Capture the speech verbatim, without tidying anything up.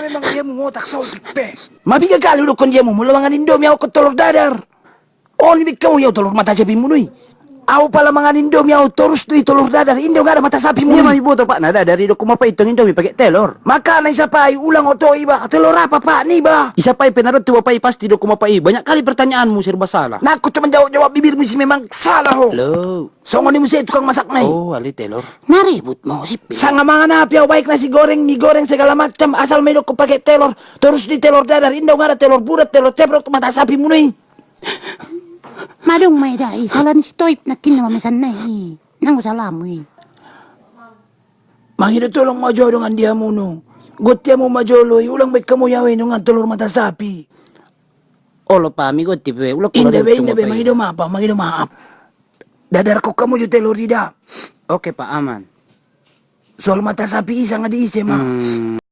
Emang dia mu otak saotik pe. Mabiga kali udokkon dia mu, molo mangan Indomie au dokkon telor dadar. On i baen hamu, ia au telor mata sapi munu i. Au pala mangan Indomie au torus do i telor dadar, inda nunga ada mata sapi munu i. Ia ma iboto, Pak, na dadar i dokkon ma, Pak, i tong Indomie pake telor. Makana i sapai ulang oto iba, telor apa, Pak, niba? I sapai pe na dohot tu bapak i pasti dokkon ma, Pak, i. Banyak kali pertanyaanmu serba salah. Nangkon cuma jawab-jawab bibirmu si memang salah ho. Halo. Songon i muse tukang masak na i. Oh, alai telor. Na ribut mosip be. Sanga mangan api au, baik nasi goreng, mie goreng, segala macam, asal ma idokkon pake telor. Torus do i telor dadar, inda nunga ada telor burat, telor ceprot, mata sapi munu i. Madung ma i da i, sala ni si Toib nangkin na mamesan na i. Nang salamu i. Mangido tolong ma jo au dongan di hamunu. Gonti hamu ma jolo i, ulang baen hamu au i nunga telor mata sapi. Olo, Pak, ami gonti pe, ulang. Inda be, inda be, mangido maaf, mangido maaf. Dadarkon hamu jo telor i da. Oke, Pak, aman. Soal mata sapi i sanga di ise ma. Hmm.